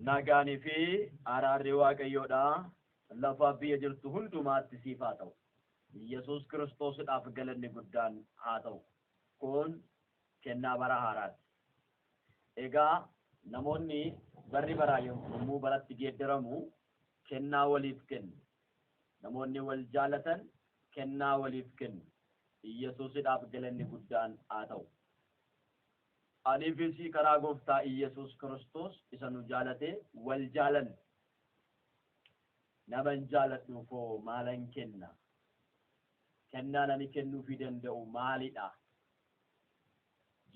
Nagaanii fi araarri Waaqayyoodha lafa biyya jirtu hundumaatti siif haa ta'u. Yesuus Kiristoosidhaaf galanni guddaan haa ta'u. Kun kennaa bara haaraati. Egaa namoonni barri baraa yommuu baratti geeddaramu kennaa waliif kennu. Namoonni wal jaalatan kennaa waliif kennu. Yesuusidhaaf galanni guddaan haa ta'u. Anii fi sii karaa gooftaa Iyyasuus Kiristoos isa nu jaalate wal jaalanne. Naman jaaladhuuf hoo maalan kenna? Kennaan ani kennuufii danda'u maalidha?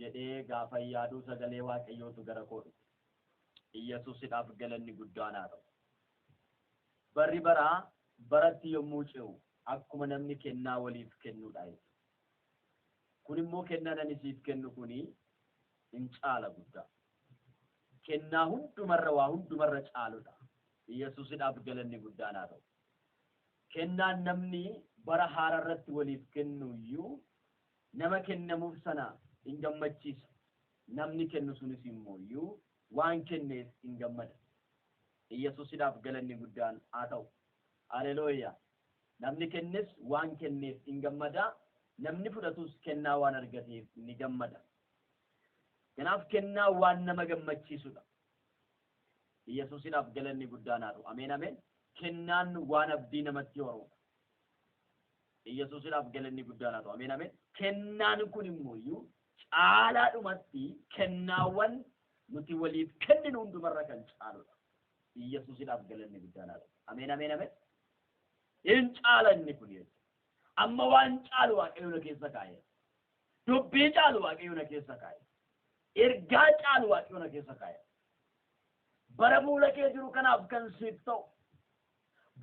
Jedhee gaafan yaaduu sagalee Waaqayyootu gara koo dhufe. Iyyasuusidhaaf galanni guddaan haa ta'u. Barri baraa baratti yommuu ce'u akkuma namni kennaa waliif kennuudha jechuudha. Kun immoo kennaan ani siif kennu kuni in caala guddaa. Kennaa hundumarra waa hundumarra caaludha. Yesuusidhaaf galanni guddaan haa ta'u. Kennaan namni bara haaraa irratti waliif kennu iyyuu nama kennamuuf sana in gammachiisa. Namni kennu sunis immoo iyyuu waan kenneef in gammada. Yesuusidhaaf galanni guddaan haa ta'u. Haleluuyaa. Namni kennes waan kenneef in gammada, namni fudhatus kennaa waan argateef ni gammada. Kanaaf kennaa waan nama gammachiisudha. Yesuusidhaaf galanni guddaan haa ta'u. Ameen ameen. Kennaan waan abdii namatti horudha. Yesuusidhaaf galanni guddaan haa ta'u. Ameen ameen. Kennaan kun immoo iyyuu caalaadhumatti kennaawwan nuti waliif kenninu hundumarra kan caaludha. Yesuusidhaaf galanni guddaan haa ta'u. Ameen ameen ameen. Hin caala inni kun jechuudha. Amma waan caalu Waaqayyo na keessa kaa'eera. Dubbii caalu Waaqayyo na keessa kaa'eera. Ergaa caalu Waaqayyo na keessa kaa'eera. Bara fuula kee jiru kanaaf kan siif ta'u,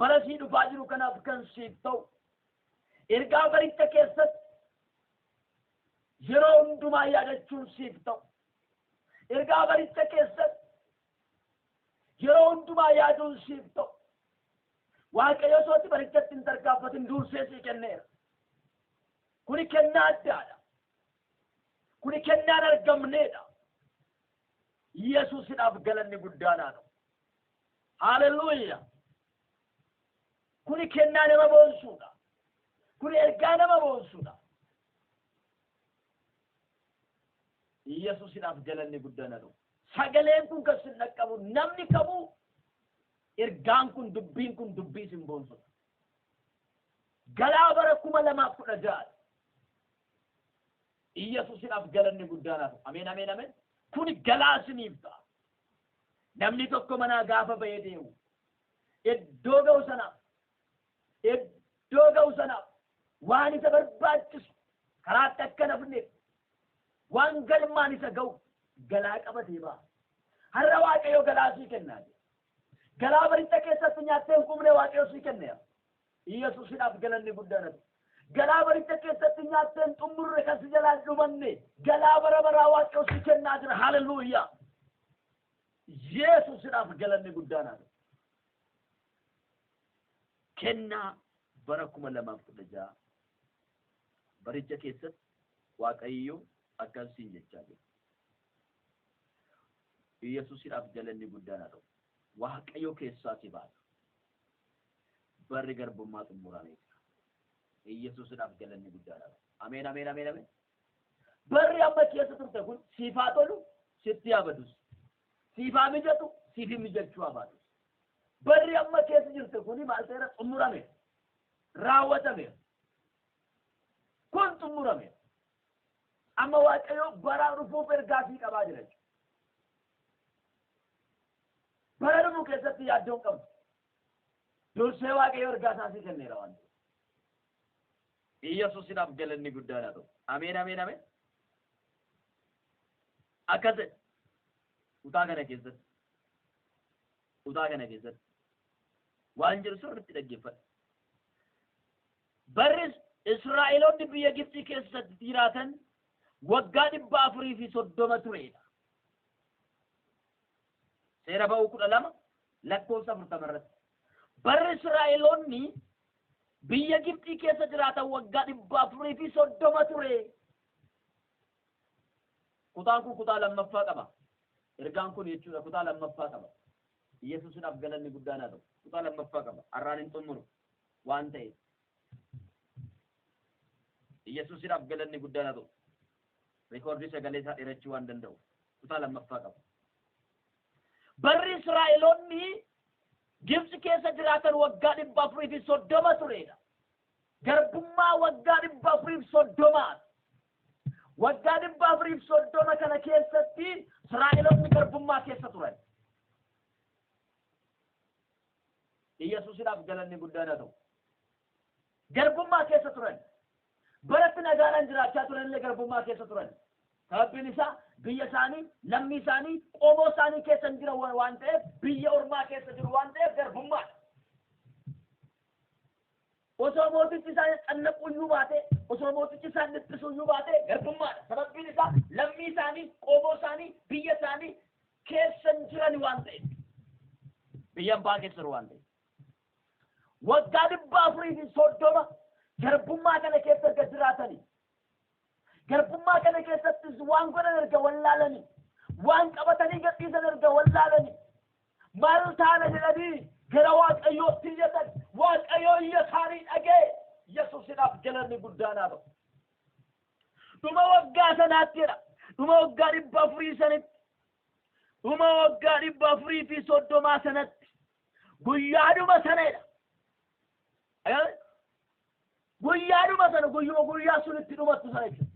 bara sii dhufaa jiru kanaaf kan siif ta'u, ergaa baricha keessatti yeroo hundumaa yaadachuun siif ta'u, ergaa baricha keessatti yeroo hundumaa yaaduun siif ta'u, Waaqayyo osoo ati barichatti hin tarkaanfatin dursee sii kenneera. Kuni kennaa addaadha. Kuni kennaa hin argamneedha. Yesuusidhaaf galanni guddaan haa ta'u. Haaleluyyaa. Kuni kennaa nama boonsuudha. Kuni ergaa nama boonsuudha. Yesuusidhaaf galanni guddaan haa ta'u. Sagaleen kun kan sin dhaqqabu namni kamuu ergaan kun dubbiin kun dubbii isin boonsudha. Galaa bara 2016. Iyyasuusidhaaf galanni guddaan haa ta'u. Ameen ameen ameen. Kuni galaa isiniif ta'a. Namni tokko manaa gaafa ba'ee deemu iddoo ga'u sanaaf iddoo ga'u sanaaf waan isa barbaachisu karaatti akka hin hafneef waan galmaan isa ga'u galaa qabatee ba'a. Har'a Waaqayyo galaa sii kennaa jira. Galaa baricha keessatti nyaattee hin quufne Waaqayyo sii kenneera. Iyyasuusidhaaf galanni guddaan haa ta'u. Galaa baricha keessatti nyaattee hin xummurre kan si jalaa hin dhumanne galaa bara baraa Waaqayyo sii kennaa jira. Haleluuyaa. Yesuusidhaaf galanni guddaan haa ta'u. Kennaa bara 2016 baricha keessatti Waaqayyo akkas siin jechaa jira. Iyyasuusidhaaf galanni guddaan haa ta'u. Waaqayyo keessaa si baasa. Barri garbummaa xumuramee jira. Iyyasuusidhaaf galanni guddaan haa ta'u. Ameen ameen ameen ameen. Barri amma keessa turte kun siif haa tolu, sitti haa badus. Siif haa mijatu, siif hin mijachuu haa baatus. Barri amma keessa jirte kuni maal ta'eera? Xumurameera. Raawwatameera. Kun xumurameera. Amma Waaqayyo bara dhufuuf ergaa sii qabaa jira jechuudha. Bara dhufu keessatti yaaddoo hin qabdu. Dursee Waaqayyo ergaa isaa sii kenneera waan ta'eef. Iyyasuusidhaaf galanni guddaan haa ta'u. Ameen ameen ameen. Akkas jedha. Kutaa kana keessatti. Kutaa kana keessatti. Waan jiru sirriitti dhaggeeffadhu. Barri Israa'eloonni biyya Gibxii keessatti jiraatan waggaa 430 tureedha. Seera ba'uu 12 lakkoofsa 40 irratti. Barri Israa'eloonni biyya Gibxii keessa jiraatan waggaa 430 ture. Kutaan kun kutaa lammaffaa qaba. Ergaan kun jechuudha kutaa lammaffaa qaba. Yesuusidhaaf galanni guddaan haa ta'u. Kutaa lammaffaa qaba. Har'aan hin xumuru waan ta'eef. Yesuusidhaaf galanni guddaan haa ta'u. Rikoordii sagalee isaa dheerachuu waan danda'u. Kutaa lammaffaa qaba. Barri Israa'eloonni Gibxi keessa jiraatan waggaa 430 turedha. Garbummaa waggaa 430. Waggaa 430 kana keessatti Israa'eloonni garbummaa keessa turan. Yesuusidhaaf galanni guddaan haa ta'u. Garbummaa keessa turan. Baratti nagaadhaan jiraachaa turan illee garbummaa keessa turan. Sababbiin isaa biyya isaanii, lammii isaanii, qomoo isaanii keessa hin jiran waan ta'eef, biyya ormaa keessa jiru waan ta'eef garbummaadha. Osoo mootichi isaan cannaquu iyyuu baate, osoo mootichi isaan dhiphisuu iyyuu baate garbummaadha. Sababbiin isaa lammii isaanii, qomoo isaanii, biyya isaanii keessa hin jiran waan ta'eef. Biyya ambaa keessa jiru waan ta'eef. Waggaa 430 garbummaa kana keessa erga jiraatanii, garbummaa kana keessattis waan godhan erga wallaalanii, waan qabatanii gadhiisan erga wallaalanii, maal taana jedhanii gara Waaqayyootti iyyatan. Waaqayyoo iyya isaanii dhagee. Yesuusidhaaf galanni guddaan haa ta'u. Dhuma waggaa sanaatti jedha. Dhuma waggaa 400 sanitti. Dhuma waggaa 430 sanatti. Guyyaadhuma sanadha. Guyyaadhuma sana, guyyuma guyyaa sun itti dhumattu sana jechuudha.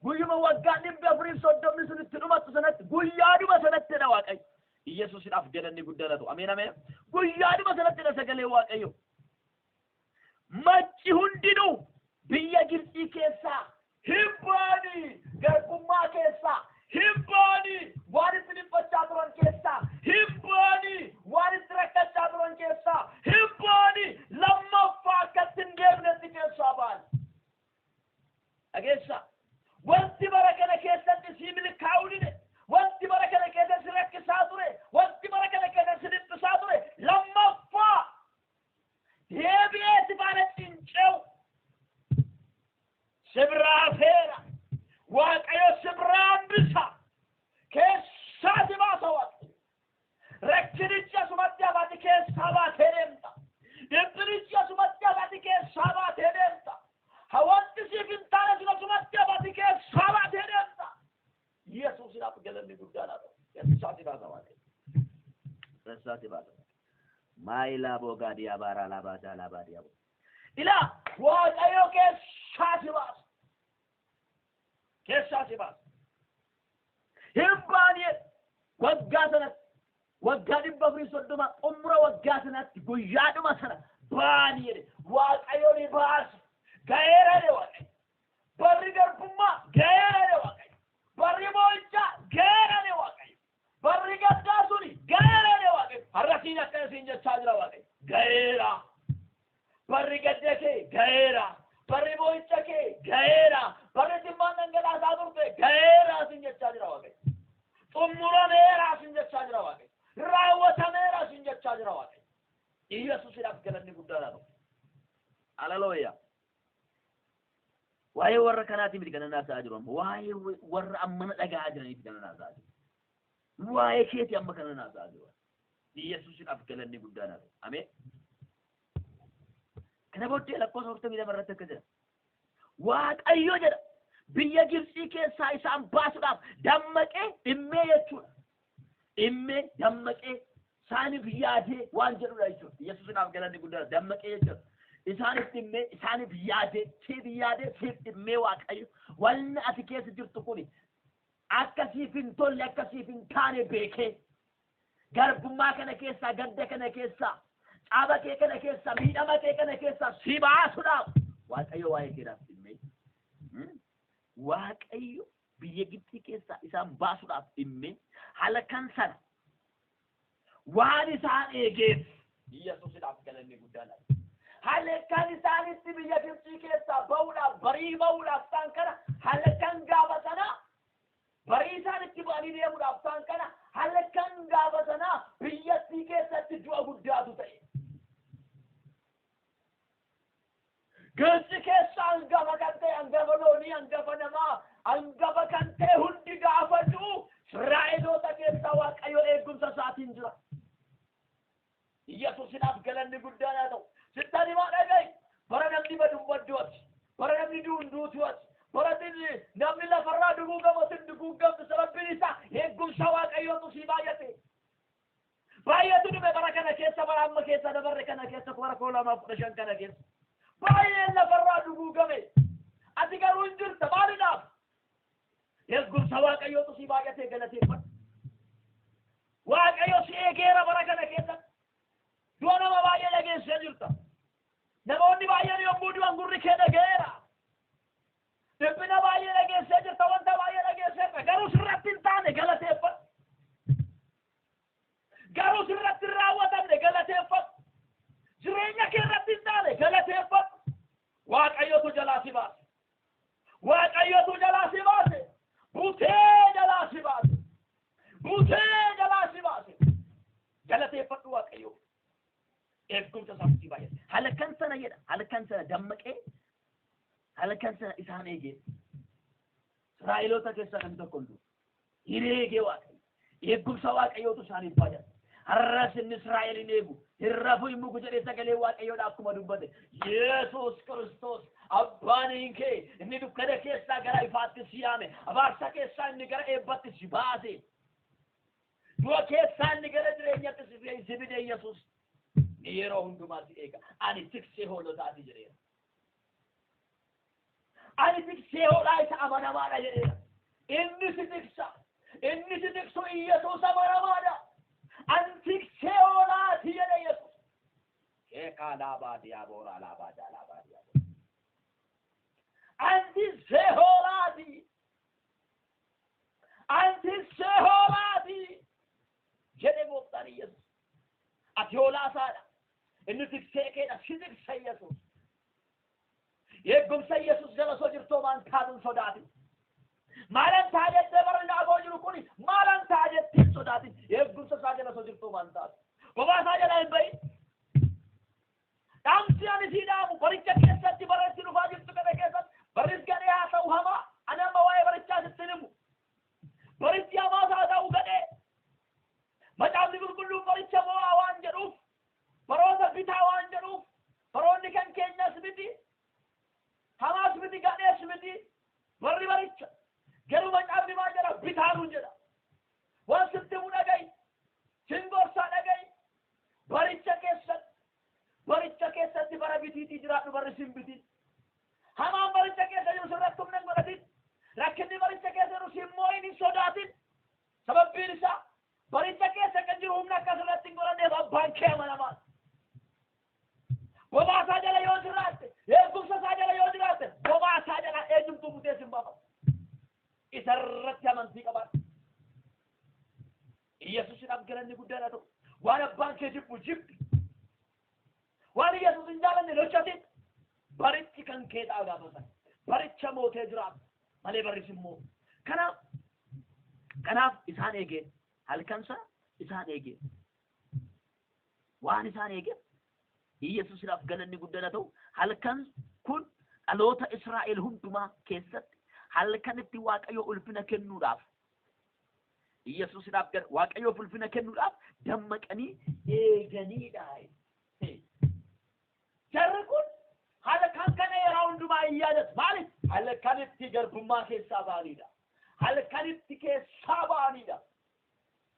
Guyyuma waggaa 430 sun itti dhumattu sanatti, guyyaadhuma sanattidha Waaqayyo. Yesuusidhaaf galanni guddaan haa ta'u. Ameen ameen. Guyyaadhuma sanattidha sagalee Waaqayyo. Macci hundinuu biyya Gibxii keessaa hin ba'anii, garbummaa keessaa hin ba'anii, waan itti dhiphachaa turan keessaa hin ba'anii, waan itti rakkachaa turan keessaa hin ba'anii, lammaffaa akka itti hin deemnetti keessaa ba'an. Dhageessaa. Wanti bara kana keessatti sii milkaa'uu dide, wanti bara kana keessa si rakkisaa ture, wanti bara kana keessa si dhiphisaa ture, lammaffaa deebi'ee si faana cince'u. Si biraa hafeera. Waaqayyo si biraa hambisa. Keessaa si baasa Waaqayyo. Rakkinichi asumatti hafaati keessaa baatee deemta. Dhiphinichi asumatti hafaati keessaa baatee deemta. Wanti siif hin taane sun asumatti hafaati keessaa baatee deemta. Yesuusidhaaf galanni guddaan haa ta'u. Keessaa si baasa Waaqayyo. Keessaa si baasa. Maayilaa boogaadiyaa baaraa laabaadaa laabaadiyaa boo. Ilaa, Waaqayyo keessaa si baasa. Keessaa si baasa. Hin baane waggaa sanatti, waggaa 430 xumura waggaa sanatti, guyyaadhuma sana baanii jedhe. Waaqayyo ni baasa. Ga'eera jedhe Waaqayyo. Barri garbummaa ga'eera jedhe Waaqayyo. Barri boo'ichaa ga'eera jedhe Waaqayyo. Barri gaddaa suni ga'eera jedhe Waaqayyo. Har'a siin akkana siin jechaa jira Waaqayyo. Ga'eera. Barri gadda kee ga'eera. Barri boo'icha kee ga'eera. Barri imimmaan dhangalaasaa turte ga'eera siin jechaa jira Waaqayyo. Xumurameera siin jechaa jira Waaqayyo. Raawwatameera siin jechaa jira Waaqayyo. Yesuusidhaaf galanni guddaadha ta'u. Haleluuyaa. Waa'ee warra kanaati miti kanan haasa'aa jiru amma. Waa'ee warra ammana dhaga'aa jiraniiti kanan haasa'aa jiru. Waa'ee keeti amma kanan haasa'aa jiru. Yesuusidhaaf galanni guddaadha ta'u. Ameen. Kana booddee lakkoofsa 42 irratti akka jedha. Waaqayyo jedha biyya Gibxii keessaa isaan baasuudhaaf dammaqee dhimmee jechuudha. Dhimmee, dammaqee, isaaniif yaadee waan jedhudha jechuudha. Yesuusidhaaf galanni guddaadha. Dammaqee jechuudha. Isaaniif dhimmee, isaaniif yaadee, siif yaadee, siif dhimmee Waaqayyo wanni ati keessa jirtu kuni akka siif hin tolle, akka siif hin taane beekee, garbummaa kana keessaa, gadda kana keessaa, caaba kee kana keessaa, miidhama kee kana keessaa si baasuudhaaf Waaqayyo waa'ee keedhaaf dhimmee. Waaqayyo biyya Gibxii keessaa isaan baasuudhaaf dhimmee halkan sana waan isaan eegeef Yesuusidhaaf galanni guddaan haa ta'u. Halkan isaanitti biyya Gibxii keessaa ba'uudhaaf, barii ba'uudhaaf ta'an kana, halkan gaafa sana barii isaan itti ba'anii deemuudhaaf ta'an kana, halkan gaafa sana biyyattii keessatti du'a guddaatu ta'e. Gibxi keessa hangafa kan ta'e, hangafa loonii, hangafa namaa, hangafa kan ta'e hundi gaafa du'u, Israa'eloota keessa Waaqayyo eegumsa isaatiin jira. Iyyasuusidhaaf galanni guddaan haa ta'u. Sittan himaa, dhaga'i. Bara namni badu hin baddu ati. Bara namni du'u hin duutu ati. Bara namni lafarraa duguugamu ati hin duguugamtu. Sababbiin isaa eegumsa Waaqayyootu sii baay'ate. Baay'eetu dhume bara kana keessa, bara amma keessa dabarre kana keessa, bara 2015 kana keessa. Baay'een lafarraa duguugame. Ati garuu hin jirta. Maaliidhaaf? Eegumsa Waaqayyootu sii baay'ate, galateeffadhu. Waaqayyo si eegeera bara kana keessa. Du'a nama baay'ee dhageessee jirta. Namoonni baay'een yommuu du'an gurri kee dhaga'eera. Dhiphina baay'ee dhageessee jirta, wanta baay'ee dhageesseerta. Garuu sirratti hin taane, galateeffadhu. Garuu sirratti hin raawwatamne, galateeffadhu. Jireenya kee irratti hin taane, galateeffadhu. Waaqayyotu jalaa si baase. Waaqayyotu jalaa si baase. Butee jalaa si baase. Butee jalaa si baase. Galateeffadhu Waaqayyo. Eegumsa isaa si baay'ate. Halkan sana jedha. Halkan sana dammaqee halkan sana isaan eegee. Israa'eloota keessaa namni tokko hin du'u. Hin eegee Waaqayyo. Eegumsa Waaqayyootu isaaniif baay'ate. Har'as inni Israa'elin eegu hin rafu, hin mugu jedhee sagalee Waaqayyoodha akkuma dubbate. Yesuus Kiristoos abbaan kee inni dukkana keessaa gara ifaatti si yaame, abaarsa keessaa inni gara eebbatti si baase, du'a keessaa inni gara jireenyatti si fide Yesuus ni yeroo hundumaa si eega. Ani tiksee hoolotaati jedheera. Ani tiksee hoolaa isa amanamaadha jedheera. Inni si tiksa. Inni si tiksu Yesuus amanamaadha. Ani tiksee hoolaati jedhe Yesuus. Sheekaa laabaa diyaaboora laabaa laabaa diyaaboo. Ani tiksee hoolaati. Ani tiksee hoolaati jedhe gooftaan Yesuus. Ati hoolaa isaadha. Inni tiksee keedha. Si tiksa Yesuus. Eegumsa Yesuus jala osoo jirtoo maan taatuun sodaatin. Maalan ta'a jettee bara dhaaboo jiru kuni maalan ta'a jettee hin sodaatin. Eegumsa isaa jala osoo jirtoo maan taatu. Bobaa isaa jala hin bahin. Dhaamsi ani sii dhaamu baricha keessatti, bara itti dhufaa jirtu kana keessatti, barris gadhee haa ta'u hamaa, ani amma waa'ee barichaa sitti himu. Barichi hamaas haa ta'u gadhee, Macaafni Qulqulluun baricha mo'aa waan jedhuuf, baroota bitaa waan jedhuuf, baroonni kan keenyas miti, hamaas miti, gadhees miti barri baricha. Garuu macaafni maal jedha? Bitaanuun jedha. Waan sitti himu dhaga'i, sin gorsaa, dhaga'i. Baricha keessatti, baricha keessatti bara bitiitii jiraadhu. Barri sin bitiin. Hamaan baricha keessa jiru sirratti humna hin godhatin. Rakkinni baricha keessa jiru sin moo'in, hin sodaatin. Sababbiin isaa baricha keessa kan jiru humna akka sirratti hin godhanneef abbaan kee amanamaa. Bobaa isaa jala yoo jiraatte, eegumsa isaa jala yoo jiraatte, bobaa isaa jala eenyumtuu butee sin baafata. Isa irratti amantii qabaadhu. Iyyasuusidhaaf galanni guddaan haa ta'u. Waan abbaan kee jibbu jibbi. Waan Iyyasuus hin jaalanne hin hojjetin. Barichi kan kee ta'a gaafa sana. Baricha mootee jiraatu malee barris immoo. Kanaaf isaan eegee, halkan sana isaan eegee. Waan isaan eegeef Iyyasuusidhaaf galanni guddaan haa ta'u. Halkan kun dhaloota Israa'el hundumaa keessatti halkan itti Waaqayyo ulfina kennuudhaaf, Iyyasuusidhaaf Waaqayyoof ulfina kennuudhaaf dammaqanii eeganiidha. Jarri kun halkan kana yeroo hundumaa hin yaadatu. Maaliif? Halkan itti garbummaa keessaa ba'anidha. Halkan itti keessaa ba'anidha.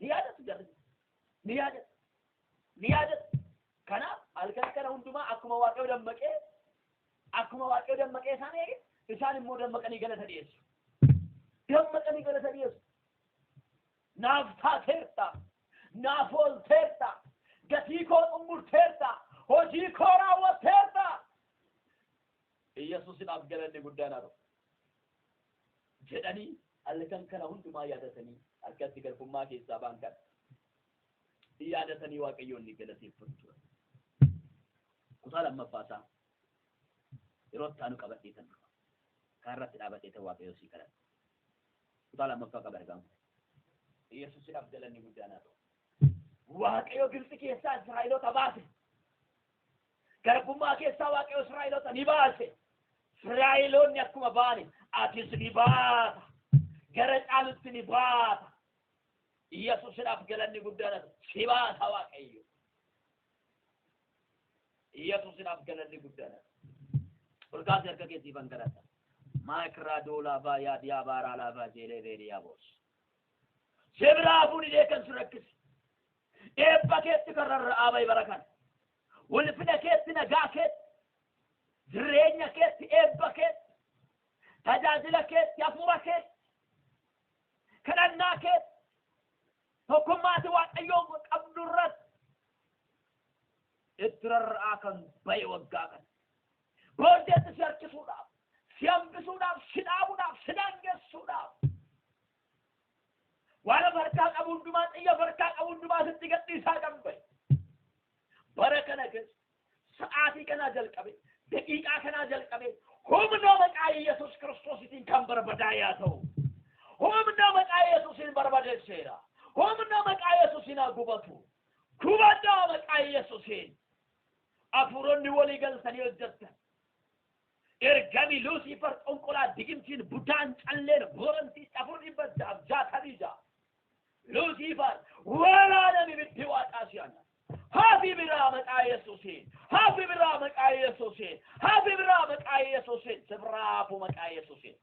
Ni yaadatu jarri. Ni yaadatu. Ni yaadatu. Kanaaf halkan kana hundumaa akkuma Waaqayyo dammaqee isaan eege, isaan immoo dammaqanii galata dhiyeessu. Dammaqanii galata dhiyeessu. Naaf taateerta. Naaf oolteerta. Gatii koo xumurteerta. Hojii koo raawwatteerta. Iyyasuusidhaaf galanni guddaan haa ta'u. Jedhanii halkan kana hundumaa yaadatanii, harkatti garbummaa keessaa ba'an kana yaadatanii Waaqayyoon ni galateeffatu turan. Kutaa lammaffaa isaa yeroo itti aanu qabadhee tan dhufa. Kan irratti dhaabadhee tan Waaqayyoo sii kadhadha. Kutaa lammaffaa qaba argamu. Iyyasuusidhaaf galanni guddaan haa ta'u. Waaqayyo Gibxi keessaa Israa'eloota baase. Garbummaa keessaa Waaqayyo Israa'eloota ni baase. Israa'eloonni akkuma ba'ani atis ni baata. Gara caalutti ni baata. Iyyasuusidhaaf galanni guddaan haa ta'u. Si baasa Waaqayyo. Yesuusinaaf galanni guddaadha. Ol kaasee harka keessiifan kadhadha. Maakiraa doolaa baayaa diyaa baaraa laafaa jeelee beeliyaa boos. Sibiraa hafuun idee kan si rakkise. Eebba keetti kan rarra'aa bahe bara kana. Ulfina keetti, nagaa keetti, jireenya keetti, eebba keetti, tajaajila keetti, hafuura keetti, kadhannaa keetti, tokkummaati Waaqayyoon qabdu irratti itti rarra'aa kan bahe waggaa kana. Booddeetti si harkisuudhaaf, si hambisuudhaaf, si dhaabuudhaaf, si daangessuudhaaf. Waan of harkaa qabu hundumaa, xiyya of harkaa qabu hundumaa sitti gadhiisaa kan bahe. Bara kana keessa sa'aatii kanaa jalqabe, daqiiqaa kanaa jalqabe, humna maqaa Yesuus Kiristoositiin kan barbadaa yaa ta'u. Humna maqaa Yesuusiin barbadeesseera. Humna maqaa Yesuusiin haa gubatu. Gubadhaa maqaa Yesuusiin. Hafuuronni walii galtanii hojjettan. Ergami Luusiifar xonqolaa digimtiin budaan calleen boorantii 466. Luusiifar waraanami ibiddi waaqaa si'ana. Hafi biraa maqaa Yesuusiin. Hafi biraa maqaa Yesuusiin. Hafi biraa maqaa Yesuusiin. Sibraafu maqaa Yesuusiin.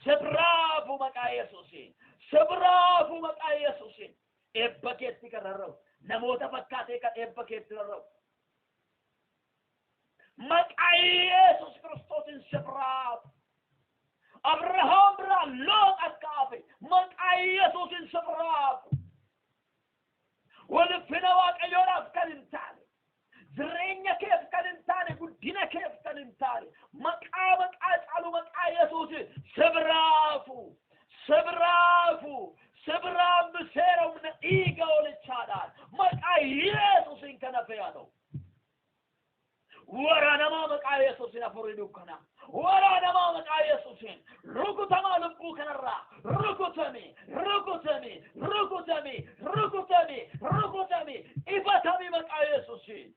Sibraafu maqaa Yesuusiin. Sibraafu maqaa Yesuusiin. Eebba keetti kan rarra'u. Namoota fakkaatee kan eebba keetti rarra'u. Maqaa Yesuus Kiristoosiin sibraafu. Abrahaam biraa Loox akka hafe maqaa Yesuusiin sibraafu. Ulfina Waaqayyoodhaaf kan hin taane, jireenya keef kan hin taane, guddina keef kan hin taane, maqaa maqaa caalu maqaa Yesuusiin sibraafu, sibraafu, sibiraan seera humna dhiiga oolichaadhaan maqaa Yesuusiin kan hafe haa ta'u. Waraanamaa maqaa Yesuusiin hafuurri dukkanaa. Waraanamaa maqaa Yesuusiin rukutamaa lubbuu kanarraa rukutami, rukutami, rukutami, rukutami, rukutami, ifatami maqaa Yesuusiin.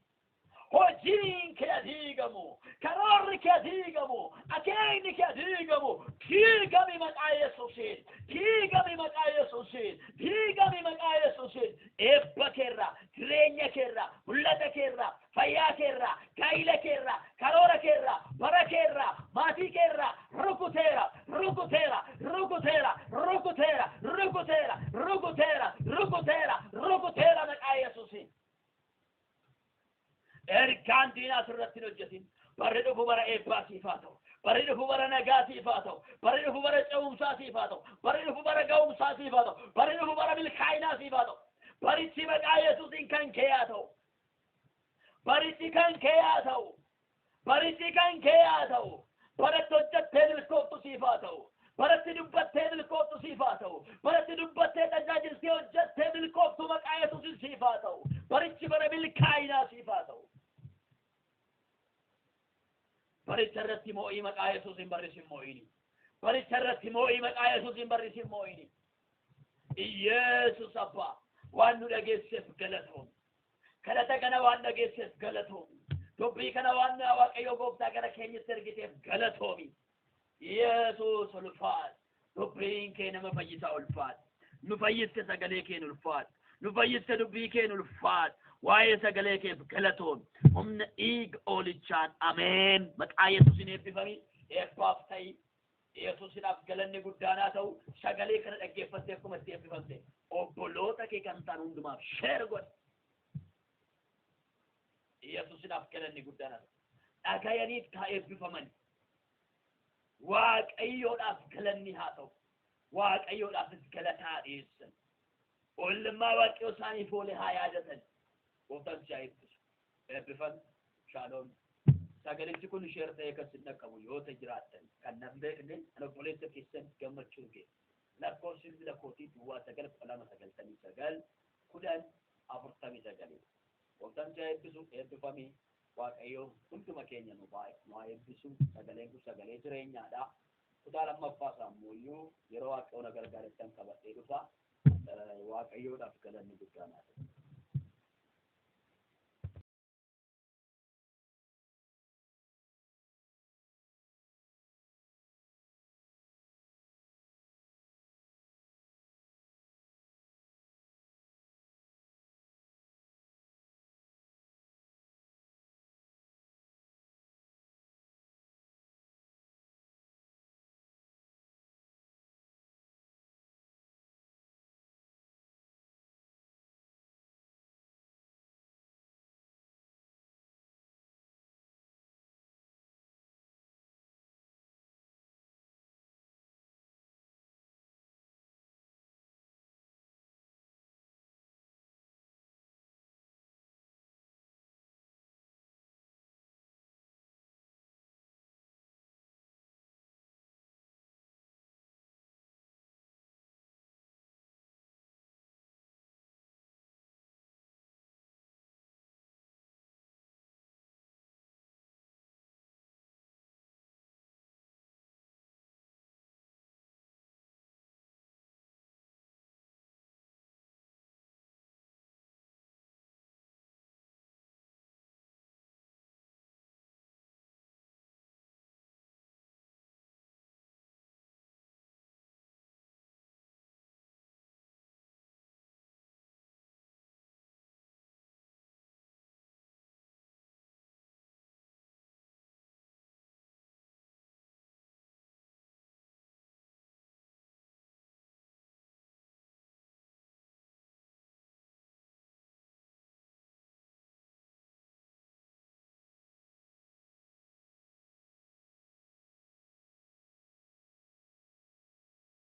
Hojiin kee diigamu, karoorri kee diigamu, akeekni kee diigamu, diigami maqaa Yesuusiin, diigami maqaa Yesuusiin, diigami maqaa Yesuusiin. Eebba keerraa, jireenya keerraa, mul'ata keerraa, fayyaa keerraa, gaa'ila keerraa, karoora keerraa, bara keerraa, maatii keerraa, rukuteera, rukuteera, rukuteera, rukuteera, rukuteera, rukuteera, rukuteera, rukuteera maqaa Yesuusiin. Ergaan diinaa asirratti hin hojjetin. Barri dhufu bara eebbaa siif haa ta'u. Barri dhufu bara nagaa siif haa ta'u. Barri dhufu bara ce'umsaa siif haa ta'u. Barri dhufu bara ga'umsaa siif haa ta'u. Barri dhufu bara milkaa'inaa siif haa ta'u. Barichi maqaa Yesuusiin kan kee haa ta'u. Barichi kan kee haa ta'u. Barichi kan kee haa ta'u. Baratti hojjettee milkooftu siif haa ta'u. Baratti dubbattee milkooftu siif haa ta'u. Baratti dubbattee tajaajiltee hojjettee milkooftu maqaa Yesuusiin siif haa ta'u. Barichi bara milkaa'inaa siif haa ta'u. Baricha irratti moo'ii maqaa Yesuusiin barri sin moo'ini. Baricha irratti moo'ii maqaa Yesuusiin barri sin moo'ini. Iyeesus Abbaa waan nu dhageesseef galatoom. Kadhata kana waan dhageesseef galatoomi. Dubbii kana waan Waaqayyo gooftaa gara keenyatti ergiteef galatoomi. Yesuus ulfaadha. Dubbiin kee nama fayyisaa ulfaadha. Nu fayyiste sagalee keen ulfaadha. Nu fayyiste dubbii keen ulfaadha. Waa'ee sagalee keef galatoomi. Humna dhiiga oolichaan ameen. Maqaa Yesuusin eebbifami. Eebbaaf ta'i. Yesuusinaaf galanni guddaan haa ta'u. Sagalee kana dhaggeeffattee akkuma itti eebbifamte obboloota kee kan ta'an hundumaaf share godhi. Yesuusinaaf galanni guddaan haa ta'u. Dhagayaniif haa eebbifaman. Waaqayyoodhaaf galanni haa ta'u. Waaqayyoodhaafis galataa dhiyeessan. Oolmaa Waaqayyo isaaniif oole haa yaadatan. Gooftaan si haa eebbisu. Eebbifan. Shaaloom. Sagalichi kun share ta'ee kan sin dhaqqabu yoo ta'e jiraattan kan nan beekne kan obboleessa keessan gammachuu gee. Lakkoofsi bilbila kootii 09 12 99 10 49. Gooftaan si haa eebbisu. Eebbifamii. Waaqayyo hunduma keenya nu haa eebbisu. Sagaleen kun sagalee jireenyaadha. Kutaa lammaffaa isaa ammoo yeroo Waaqayyo na gargaarettan qabadhee dhufa. Waaqayyoodhaaf galanni guddaan haa ta'u.